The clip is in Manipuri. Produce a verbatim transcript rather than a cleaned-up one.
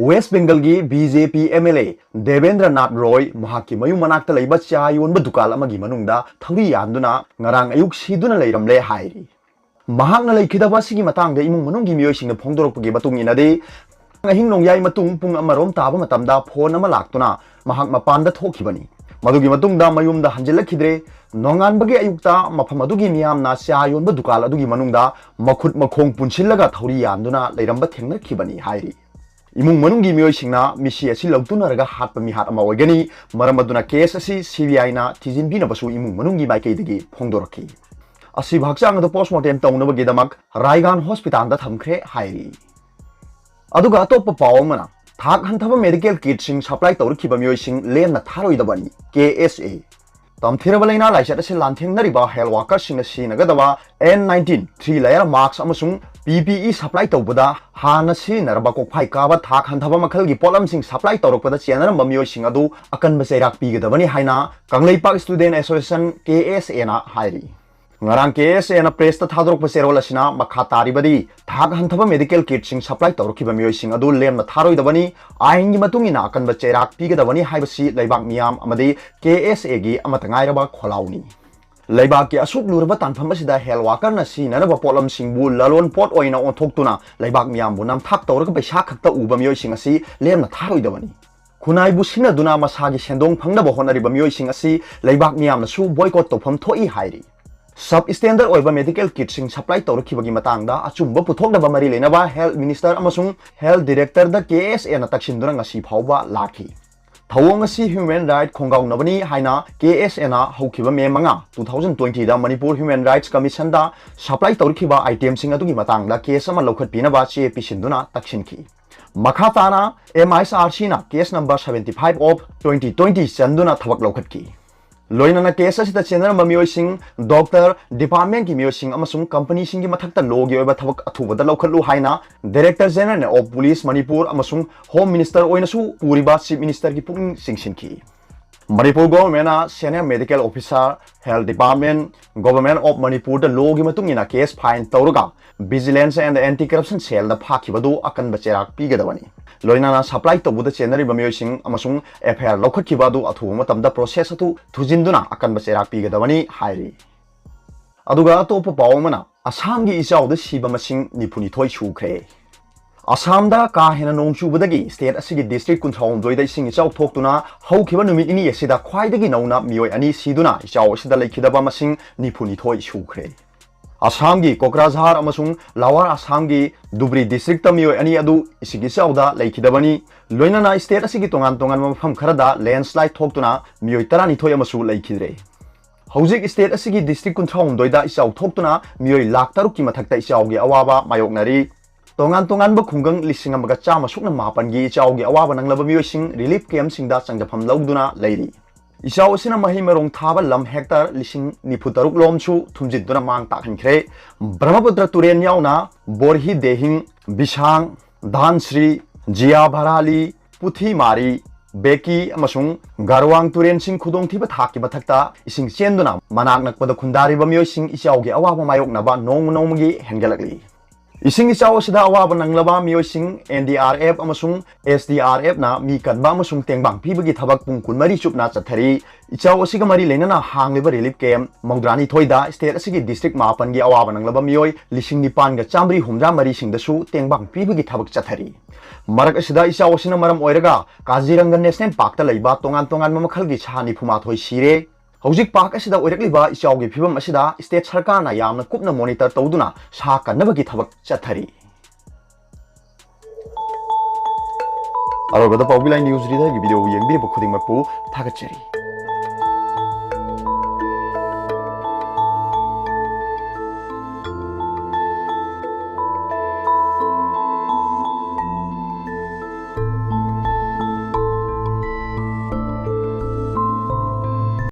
ꯋꯦꯁ꯭ꯠ ꯕꯦꯡꯒꯜꯒꯤ B J P M L A Debendra Nath Roy ꯃꯍꯥꯛꯀꯤ ꯃꯌꯨꯝ ꯃꯅꯥꯛꯇ ꯂꯩꯕ ꯆꯥ ꯌꯣꯟꯕ ꯗꯨꯀꯥꯟ ꯑꯃꯒꯤ ꯃꯅꯨꯡꯗ ꯊꯧꯔꯤ ꯌꯥꯟꯗꯨꯅ ꯉꯔꯥꯡ ꯑꯌꯨꯛ ꯁꯤꯗꯨꯅ ꯂꯩꯔꯝꯂꯦ ꯍꯥꯏꯔꯤ꯫ ꯃꯍꯥꯛꯅ ꯂꯩꯈꯤꯗꯕ ꯑꯁꯤꯒꯤ ꯃꯇꯥꯡꯗ ꯏꯃꯨꯡ ꯃꯅꯨꯡꯒꯤ ꯃꯤꯑꯣꯏꯁꯤꯡꯅ ꯐꯣꯡꯗꯣꯔꯛꯄꯒꯤ ꯃꯇꯨꯡ ꯏꯟꯅꯗꯤ, ꯑꯍꯤꯡ ꯅꯣꯡꯌꯥꯏ ꯃꯇꯨꯡ ꯄꯨꯡ ꯑꯃꯔꯣꯝ ꯇꯥꯕ ꯃꯇꯝꯗ ꯐꯣꯟ ꯑꯃ ꯂꯥꯛꯇꯨꯅ ꯃꯍꯥꯛ ꯃꯄꯥꯟꯗ ꯊꯣꯛꯈꯤꯕꯅꯤ꯫ ꯃꯗꯨꯒꯤ ꯃꯇꯨꯡꯗ ꯃꯌꯨꯝꯗ ꯍꯟꯖꯤꯜꯂꯛꯈꯤꯗ꯭ꯔꯦ꯫ ꯅꯣꯡꯉꯥꯟꯕꯒꯤ ꯑꯌꯨꯛꯇ ꯃꯐꯝ ꯑꯗꯨꯒꯤ ꯃꯤꯌꯥꯝꯅ ꯆꯥ ꯌꯣꯟꯕ ꯗꯨꯀꯥꯟ ꯑꯗꯨꯒꯤ ꯃꯅꯨꯡꯗ ꯃꯈꯨꯠ ꯃꯈꯣꯡ ꯄꯨꯟꯁꯤꯜꯂꯒ ꯊꯧꯔꯤ ꯌꯥꯟꯗꯨꯅ ꯂꯩꯔꯝꯕ ꯊꯦꯡꯅꯈꯤꯕꯅꯤ ꯍꯥꯏꯔꯤ꯫ ꯏꯃꯨꯡ ꯃꯅꯨꯡꯒꯤ ꯃꯤꯑꯣꯏꯁꯤꯡꯅ ꯃꯤꯁꯤ ꯑꯁꯤ ꯂꯧꯇꯨꯅꯔꯒ ꯍꯥꯠꯄ ꯃꯤꯍꯥꯠ ꯑꯃ ꯑꯣꯏꯒꯅꯤ, ꯃꯔꯝ ꯑꯗꯨꯅ ꯀꯦꯁ ꯑꯁꯤ ꯁꯤ ꯕꯤ ꯑꯥꯏꯅ ꯊꯤꯖꯤꯟꯕꯤꯅꯕꯁꯨ ꯏꯃꯨꯡ ꯃꯅꯨꯡꯒꯤ ꯃꯥꯏꯀꯩꯗꯒꯤ ꯐꯣꯡꯗꯣꯔꯛꯈꯤ꯫ ꯑꯁꯤꯕ ꯍꯛꯆꯥꯡ ꯑꯗꯨ ꯄꯣꯁ꯭ꯠꯃꯣꯔꯇꯦꯝ ꯇꯧꯅꯕꯒꯤꯗꯃꯛ ꯔꯥꯏꯒꯥꯟ ꯍꯣꯁꯄꯤꯇꯥꯜꯗ ꯊꯝꯈ꯭ꯔꯦ ꯍꯥꯏꯔꯤ꯫ ꯑꯗꯨꯒ ꯑꯇꯣꯞꯄ ꯄꯥꯎ ꯑꯃꯅ, ꯊꯥꯛ ꯍꯟꯊꯕ ꯃꯦꯗꯤꯀꯦꯜ ꯀꯤꯠꯁꯤꯡ ꯁꯄ꯭ꯂꯥꯏ ꯇꯧꯔꯛꯈꯤꯕ ꯃꯤꯑꯣꯏꯁꯤꯡ ꯂꯦꯝꯅ ꯊꯥꯔꯣꯏꯗꯕꯅꯤ, ꯀꯦ ꯑꯦꯁ ꯑꯦ꯫ ꯇꯝꯊꯤꯔꯕ ꯂꯥꯏꯅꯥ ꯂꯥꯏꯆꯠ ꯑꯁꯤ ꯂꯥꯟꯊꯦꯡꯅꯔꯤꯕ ꯍꯦꯜꯊ ꯋꯥꯔꯀꯔꯁꯤꯡꯅ ꯁꯤꯖꯤꯟꯅꯒꯗꯕ N nineteen, three layer mask ꯑꯃꯁꯨꯡ ꯄꯤ ꯄꯤ ꯏ ꯁꯄ꯭ꯂꯥꯏ ꯇꯧꯕꯗ ꯍꯥꯟꯅ ꯁꯤꯖꯤꯟꯅꯔꯕ ꯀꯣꯛꯐꯥꯏ ꯀꯥꯕ ꯊꯥꯛ ꯍꯟꯊꯕ ꯃꯈꯜꯒꯤ ꯄꯣꯠꯂꯝꯁꯤꯡ ꯁꯄ꯭ꯂꯥꯏ ꯇꯧꯔꯛꯄꯗ ꯆꯦꯟꯅꯔꯝꯕ ꯃꯤꯑꯣꯏꯁꯤꯡ ꯑꯗꯨ ꯑꯀꯟꯕ ꯆꯩꯔꯥꯛ ꯄꯤꯒꯗꯕꯅꯤ ꯍꯥꯏꯅ ꯀꯪꯂꯩꯄꯥꯛ ꯁ꯭ꯇꯨꯗꯦꯟꯠ ꯑꯦꯁꯣꯁꯤꯌꯦꯁꯟ, ꯀꯦ ꯑꯦꯁ ꯑꯦꯅ ꯍꯥꯏꯔꯤ꯫ ꯉꯔꯥꯡ ꯀꯦ ꯑꯦꯁ ꯑꯦꯅ ꯄ꯭ꯔꯦꯁꯇ ꯊꯥꯗꯣꯔꯛꯄ ꯆꯦꯔꯣꯜ ꯑꯁꯤꯅ ꯃꯈꯥ ꯇꯥꯔꯤꯕꯗꯤ, ꯊꯥꯛ ꯍꯟꯊꯕ ꯃꯦꯗꯤꯀꯦꯜ ꯀꯤꯠꯁꯤꯡ ꯁꯄ꯭ꯂꯥꯏ ꯇꯧꯔꯛꯈꯤꯕ ꯃꯤꯑꯣꯏꯁꯤꯡ ꯑꯗꯨ ꯂꯦꯝꯅ ꯊꯥꯔꯣꯏꯗꯕꯅꯤ, ꯑꯥꯏꯟꯒꯤ ꯃꯇꯨꯡ ꯏꯟꯅ ꯑꯀꯟꯕ ꯆꯩꯔꯥꯛ ꯄꯤꯒꯗꯕꯅꯤ ꯍꯥꯏꯕꯁꯤ ꯂꯩꯕꯥꯛ ꯃꯤꯌꯥꯝ ꯑꯃꯗꯤ ꯀꯦ ꯑꯦꯁ ꯑꯦꯒꯤ ꯑꯃꯠꯇ ꯉꯥꯏꯔꯕ ꯈꯣꯜꯂꯥꯎꯅꯤ꯫ ꯂꯩꯕꯥꯛꯀꯤ ꯑꯁꯨꯛ ꯂꯨꯔꯕ ꯇꯥꯟꯐꯝ ꯑꯁꯤꯗ ꯍꯦꯜꯊ ꯋꯥꯔꯀꯔꯅ ꯁꯤꯖꯤꯟꯅꯔꯕ ꯄꯣꯠꯂꯝꯁꯤꯡꯕꯨ ꯂꯂꯣꯟ ꯄꯣꯠ ꯑꯣꯏꯅ ꯑꯣꯟꯊꯣꯛꯇꯨꯅ ꯂꯩꯕꯥꯛ ꯃꯤꯌꯥꯝꯕꯨ ꯅꯝꯊꯥꯛ ꯇꯧꯔꯒ ꯄꯩꯁꯥ ꯈꯛꯇ ꯎꯕ ꯃꯤꯑꯣꯏꯁꯤꯡ ꯑꯁꯤ ꯂꯦꯝꯅ ꯊꯥꯔꯣꯏꯗꯕꯅꯤ꯫ ꯈꯨꯟꯅꯥꯏꯕꯨ ꯁꯤꯟꯅꯗꯨꯅ ꯃꯁꯥꯒꯤ ꯁꯦꯟꯗꯣꯡ ꯐꯪꯅꯕ ꯍꯣꯠꯅꯔꯤꯕ ꯃꯤꯑꯣꯏꯁꯤꯡ ꯑꯁꯤ ꯂꯩꯕꯥꯛ ꯃꯤꯌꯥꯝꯅꯁꯨ ꯕꯣꯏꯀꯣꯠ ꯇꯧꯐꯝ ꯊꯣꯛꯏ ꯍꯥꯏꯔꯤ꯫ ꯁꯕ ꯁ꯭ꯇꯦꯟꯗꯔꯗ ꯑꯣꯏꯕ ꯃꯦꯗꯤꯀꯦꯜ ꯀꯤꯠꯁꯤꯡ ꯁꯄ꯭ꯂꯥꯏ ꯇꯧꯔꯛꯈꯤꯕꯒꯤ ꯃꯇꯥꯡꯗ ꯑꯆꯨꯝꯕ ꯄꯨꯊꯣꯛꯅꯕ ꯃꯔꯤ ꯂꯩꯅꯕ ꯍꯦꯜꯊ ꯃꯤꯅꯤꯁꯇꯔ ꯑꯃꯁꯨꯡ ꯍꯦꯜꯊ ꯗꯤꯔꯦꯛꯇꯔꯗ ꯀꯦ ꯑꯦꯁ ꯑꯦꯅ ꯇꯛꯁꯤꯟꯗꯨꯅ ꯉꯁꯤ ꯐꯥꯎꯕ ꯂꯥꯛꯈꯤ꯫ ꯊꯧꯑꯣꯡ ꯑꯁꯤ ꯍ꯭ꯌꯨꯃꯦꯟ ꯔꯥꯏꯠ ꯈꯣꯡꯒꯥꯎꯅꯕꯅꯤ ꯍꯥꯏꯅ ꯀꯦ ꯑꯦꯁ ꯑꯦꯅ ꯍꯧꯈꯤꯕ ꯃꯦ ꯃꯉꯥ, ꯇꯨ ꯊꯥꯎꯖꯟ ꯇ꯭ꯋꯦꯟꯇꯤꯗ ꯃꯅꯤꯄꯨꯔ ꯍ꯭ꯌꯨꯃꯦꯟ ꯔꯥꯏꯠꯁ ꯀꯃꯤꯁꯟꯗ ꯁꯄ꯭ꯂꯥꯏ ꯇꯧꯔꯛꯈꯤꯕ ꯑꯥꯏꯇꯦꯝꯁꯤꯡ ꯑꯗꯨꯒꯤ ꯃꯇꯥꯡꯗ ꯀꯦꯁ ꯑꯃ ꯂꯧꯈꯠꯄꯤꯅꯕ ꯆꯦ ꯄꯤꯁꯤꯟꯗꯨꯅ ꯇꯛꯁꯤꯟꯈꯤ꯫ ꯃꯈꯥ ꯇꯥꯅ ꯑꯦꯝ ꯑꯥꯏ ꯑꯥꯔ ꯁꯤꯅ case number seventy five of twenty twenty ꯆꯟꯗꯨꯅ ꯊꯕꯛ ꯂꯧꯈꯠꯈꯤ꯫ ꯂꯣꯏꯅꯅ ꯀꯦꯁ ꯑꯁꯤꯗ ꯆꯦꯟꯅꯔꯝꯕ ꯃꯤꯑꯣꯏꯁꯤꯡ, ꯗꯣꯛꯇꯔ, ꯗꯤꯄꯥꯔꯠꯃꯦꯟꯠꯀꯤ ꯃꯤꯑꯣꯏꯁꯤꯡ ꯑꯃꯁꯨꯡ ꯀꯝꯄꯅꯤꯁꯤꯡꯒꯤ ꯃꯊꯛꯇ ꯂꯣꯒꯤ ꯑꯣꯏꯕ ꯊꯕꯛ ꯑꯊꯨꯕꯗ ꯂꯧꯈꯠꯂꯨ ꯍꯥꯏꯅ director general of police Manipur ꯑꯃꯁꯨꯡ ꯍꯣꯝ ꯃꯤꯅꯤꯁꯇꯔ ꯑꯣꯏꯅꯁꯨ ꯄꯨꯔꯤꯕ ꯆꯤꯐ ꯃꯤꯅꯤꯁꯇꯔꯒꯤ ꯄꯨꯛꯅꯤꯡ ꯆꯤꯡꯁꯤꯟꯈꯤ꯫ ꯃꯅꯤꯄꯨꯔ ꯒꯣꯚꯔꯟꯃꯦꯟꯅ senior medical officer, health department, government of ꯃꯅꯤꯄꯨꯔꯗ ꯂꯣꯒꯤ ꯃꯇꯨꯡ ꯏꯟꯅ ꯀꯦꯁ ꯐꯥꯏꯟ ꯇꯧꯔꯒ ꯚꯤꯖꯤꯂꯦꯟꯁ ꯑꯦꯟ ꯑꯦꯟꯇꯤ ꯀꯔꯞꯁꯟ ꯁꯦꯜꯗ ꯐꯥꯈꯤꯕꯗꯨ ꯑꯀꯟꯕ ꯆꯩꯔꯥꯛ ꯄꯤꯒꯗꯕꯅꯤ꯫ ꯂꯣꯏꯅꯅ ꯁꯄ꯭ꯂꯥꯏ ꯇꯧꯕꯗ ꯆꯦꯟꯅꯔꯤꯕ ꯃꯤꯑꯣꯏꯁꯤꯡ ꯑꯃꯁꯨꯡ ꯑꯦꯐ ꯑꯥꯏ ꯑꯥꯔ ꯂꯧꯈꯠꯈꯤꯕ ꯑꯗꯨ ꯑꯊꯨꯕ ꯃꯇꯝꯗ ꯄ꯭ꯔꯣꯁꯦꯁ ꯑꯗꯨ ꯊꯨꯖꯤꯟꯗꯨꯅ ꯑꯀꯟꯕ ꯆꯩꯔꯥꯛ ꯄꯤꯒꯗꯕꯅꯤ ꯍꯥꯏꯔꯤ꯫ ꯑꯗꯨꯒ ꯑꯇꯣꯞꯄ ꯄꯥꯎ ꯑꯃꯅ, ꯑꯁꯥꯝꯒꯤ ꯏꯆꯥꯎꯗ ꯁꯤꯕ ꯃꯁꯤꯡ ꯅꯤꯐꯨꯅꯤꯊꯣꯏ ꯁꯨꯈ꯭ꯔꯦ꯫ ꯑꯁꯥꯝꯗ ꯀꯥ ꯍꯦꯟꯅ ꯅꯣꯡ ꯆꯨꯕꯗꯒꯤ ꯁ꯭ꯇꯦꯠ ꯑꯁꯤꯒꯤ ꯗꯤꯁꯇ꯭ꯔꯤꯛ ꯀꯨꯟꯊ꯭ꯔꯥꯍꯨꯝꯗꯣꯏꯗ ꯏꯁꯤꯡ ꯏꯆꯥꯎ ꯊꯣꯛꯇꯨꯅ ꯍꯧꯈꯤꯕ ꯅꯨꯃꯤꯠ ꯅꯤꯅꯤ ꯑꯁꯤꯗ ꯈ꯭ꯋꯥꯏꯗꯒꯤ ꯅꯧꯅ ꯃꯤꯑꯣꯏ ꯑꯅꯤ ꯁꯤꯗꯨꯅ ꯏꯆꯥꯎ ꯑꯁꯤꯗ ꯂꯩꯈꯤꯗꯕ ꯃꯁꯤꯡ ꯅꯤꯐꯨꯅꯤꯊꯣꯏ ꯁꯨꯈ꯭ꯔꯦ꯫ ꯑꯁꯥꯝꯒꯤ ꯀꯣꯀ꯭ꯔꯥꯖꯍꯥꯔ ꯑꯃꯁꯨꯡ ꯂꯋꯥꯔ ꯑꯁꯥꯝꯒꯤ ꯙꯨꯕ꯭ꯔꯤ ꯗꯤꯁꯇ꯭ꯔꯤꯛꯇ ꯃꯤꯑꯣꯏ ꯑꯅꯤ ꯑꯗꯨ ꯏꯁꯤꯡ ꯏꯆꯥꯎꯗ ꯂꯩꯈꯤꯗꯕꯅꯤ꯫ ꯂꯣꯏꯅꯅ ꯁ꯭ꯇꯦꯠ ꯑꯁꯤꯒꯤ ꯇꯣꯉꯥꯟ ꯇꯣꯉꯥꯟꯕ ꯃꯐꯝ ꯈꯔꯗ ꯂꯦꯟꯁꯂꯥꯏꯗ ꯊꯣꯛꯇꯨꯅ ꯃꯤꯑꯣꯏ ꯇꯔꯥꯅꯤꯊꯣꯏ ꯑꯃꯁꯨ ꯂꯩꯈꯤꯗ꯭ꯔꯦ꯫ ꯍꯧꯖꯤꯛ ꯁ꯭ꯇꯦꯠ ꯑꯁꯤꯒꯤ ꯗꯤꯁꯇ꯭ꯔꯤꯛ ꯀꯨꯟꯊ꯭ꯔꯥꯍꯨꯝꯗꯣꯏꯗ ꯏꯆꯥꯎ ꯊꯣꯛꯇꯨꯅ ꯃꯤꯑꯣꯏ ꯂꯥꯈ ꯇꯔꯨꯛꯀꯤ ꯃꯊꯛꯇ ꯏꯆꯥꯎꯒꯤ ꯑꯋꯥꯕ ꯃꯥꯌꯣꯛꯅꯔꯤ꯫ ꯇꯣꯉꯥꯟ ꯇꯣꯉꯥꯟꯕ ꯈꯨꯡꯒꯪ ꯂꯤꯁꯤꯡ ꯑꯃꯒ ꯆꯥꯝꯃ ꯁꯨꯞꯅ ꯃꯥꯄꯟꯒꯤ ꯏꯆꯥꯎꯒꯤ ꯑꯋꯥꯕ ꯅꯪꯂꯕ ꯃꯤꯑꯣꯏꯁꯤꯡ ꯔꯤꯂꯤꯐ ꯀꯦꯝꯞꯁꯤꯡꯗ ꯆꯪꯖꯐꯝ ꯂꯧꯗꯨꯅ ꯂꯩꯔꯤ꯫ ꯏꯆꯥꯎ ꯑꯁꯤꯅ ꯃꯍꯩ ꯃꯔꯣꯡ ꯊꯥꯕ ꯂꯝ ꯍꯦꯛꯇꯔ ꯂꯤꯁꯤꯡ ꯅꯤꯐꯨ ꯇꯔꯨꯛ ꯂꯣꯝꯁꯨ ꯊꯨꯝꯖꯤꯟꯗꯨꯅ ꯃꯥꯡ ꯇꯥꯛꯍꯟꯈ꯭ꯔꯦ꯫ ꯕ꯭ꯔꯍꯃꯄꯨꯇ꯭ꯔ ꯇꯨꯔꯦꯜ ꯌꯥꯎꯅ ꯕꯣꯔꯍꯤ ꯗꯦꯍꯤꯡ, ꯕꯤꯁꯥꯡ, ꯙꯥꯟꯁ꯭ꯔꯤ, ꯖꯤꯌꯥ ꯚꯔꯥꯂꯤ, ꯄꯨꯊꯤꯃꯥꯔꯤ, ꯕꯦꯀꯤ ꯑꯃꯁꯨꯡ ꯒꯥꯔꯋꯥꯡ ꯇꯨꯔꯦꯜꯁꯤꯡ ꯈꯨꯗꯣꯡꯊꯤꯕ ꯊꯥꯛꯀꯤ ꯃꯊꯛꯇ ꯏꯁꯤꯡ ꯆꯦꯟꯗꯨꯅ ꯃꯅꯥꯛ ꯅꯛꯄꯗ ꯈꯨꯟꯗꯥꯔꯤꯕ ꯃꯤꯑꯣꯏꯁꯤꯡ ꯏꯆꯥꯎꯒꯤ ꯑꯋꯥꯕ ꯃꯥꯌꯣꯛꯅꯕ ꯅꯣꯡꯃ ꯅꯣꯡꯃꯒꯤ ꯍꯦꯟꯒꯠꯂꯛꯂꯤ꯫ ꯏꯁꯤꯡ ꯏꯆꯥꯎ ꯑꯁꯤꯗ ꯑꯋꯥꯕ ꯅꯪꯂꯕ ꯃꯤꯑꯣꯏꯁꯤꯡ ꯑꯦꯟ ꯗꯤ ꯑꯥꯔ ꯑꯦꯐ ꯑꯃꯁꯨꯡ ꯑꯦꯁ ꯗꯤ ꯑꯥꯔ ꯑꯦꯐꯅ ꯃꯤ ꯀꯟꯕ ꯑꯃꯁꯨꯡ ꯇꯦꯡꯕꯥꯡ ꯄꯤꯕꯒꯤ ꯊꯕꯛ ꯄꯨꯡ ꯀꯨꯟꯃꯔꯤ ꯆꯨꯞꯅ ꯆꯠꯊꯔꯤ꯫ ꯏꯆꯥꯎ ꯑꯁꯤꯒ ꯃꯔꯤ ꯂꯩꯅꯅ ꯍꯥꯡꯂꯤꯕ ꯔꯤꯂꯤꯐ ꯀꯦꯝꯞ ꯃꯧꯗ꯭ꯔꯥꯅꯤꯊꯣꯏꯗ ꯁ꯭ꯇꯦꯠ ꯑꯁꯤꯒꯤ ꯗꯤꯁꯇ꯭ꯔꯤꯛ ꯃꯥꯄꯟꯒꯤ ꯑꯋꯥꯕ ꯅꯪꯂꯕ ꯃꯤꯑꯣꯏ ꯂꯤꯁꯤꯡ ꯅꯤꯄꯥꯟꯒ ꯆꯥꯝꯃꯔꯤ ꯍꯨꯝꯗ꯭ꯔꯥ ꯃꯔꯤꯁꯤꯡꯗꯁꯨ ꯇꯦꯡꯕꯥꯡ ꯄꯤꯕꯒꯤ ꯊꯕꯛ ꯆꯠꯊꯔꯤ꯫ ꯃꯔꯛ ꯑꯁꯤꯗ ꯏꯆꯥꯎ ꯑꯁꯤꯅ ꯃꯔꯝ ꯑꯣꯏꯔꯒ ꯀꯥꯖꯤꯔꯪꯒ ꯅꯦꯁꯅꯦꯜ ꯄꯥꯔꯛꯇ ꯂꯩꯕ ꯇꯣꯉꯥꯟ ꯇꯣꯉꯥꯟꯕ ꯃꯈꯜꯒꯤ ꯁꯥ ꯅꯤꯐꯨꯃꯥꯊꯣꯏ ꯁꯤꯔꯦ꯫ ꯍꯧꯖꯤꯛ ꯄꯥꯔꯛ ꯑꯁꯤꯗ ꯑꯣꯏꯔꯛꯂꯤꯕ ꯏꯆꯥꯎꯒꯤ ꯐꯤꯕꯝ ꯑꯁꯤꯗ ꯁ꯭ꯇꯦꯠ ꯁꯔꯀꯥꯔꯅ ꯌꯥꯝꯅ ꯀꯨꯞꯅ ꯃꯣꯅꯤꯇꯔ ꯇꯧꯗꯨꯅ ꯁꯥ ꯀꯟꯅꯕꯒꯤ ꯊꯕꯛ ꯆꯠꯊꯔꯤ꯫ ꯑꯔꯣꯏꯕꯗ ꯄꯥꯎꯕꯤ ꯂꯥꯏ ꯅ꯭ꯌꯨꯁ ꯔꯤꯗꯔꯒꯤ ꯚꯤꯗꯤꯑꯣ ꯌꯦꯡꯕꯤꯔꯤꯕ ꯈꯨꯗꯤꯡꯃꯛꯄꯨ ꯊꯥꯒꯠꯆꯔꯤ꯫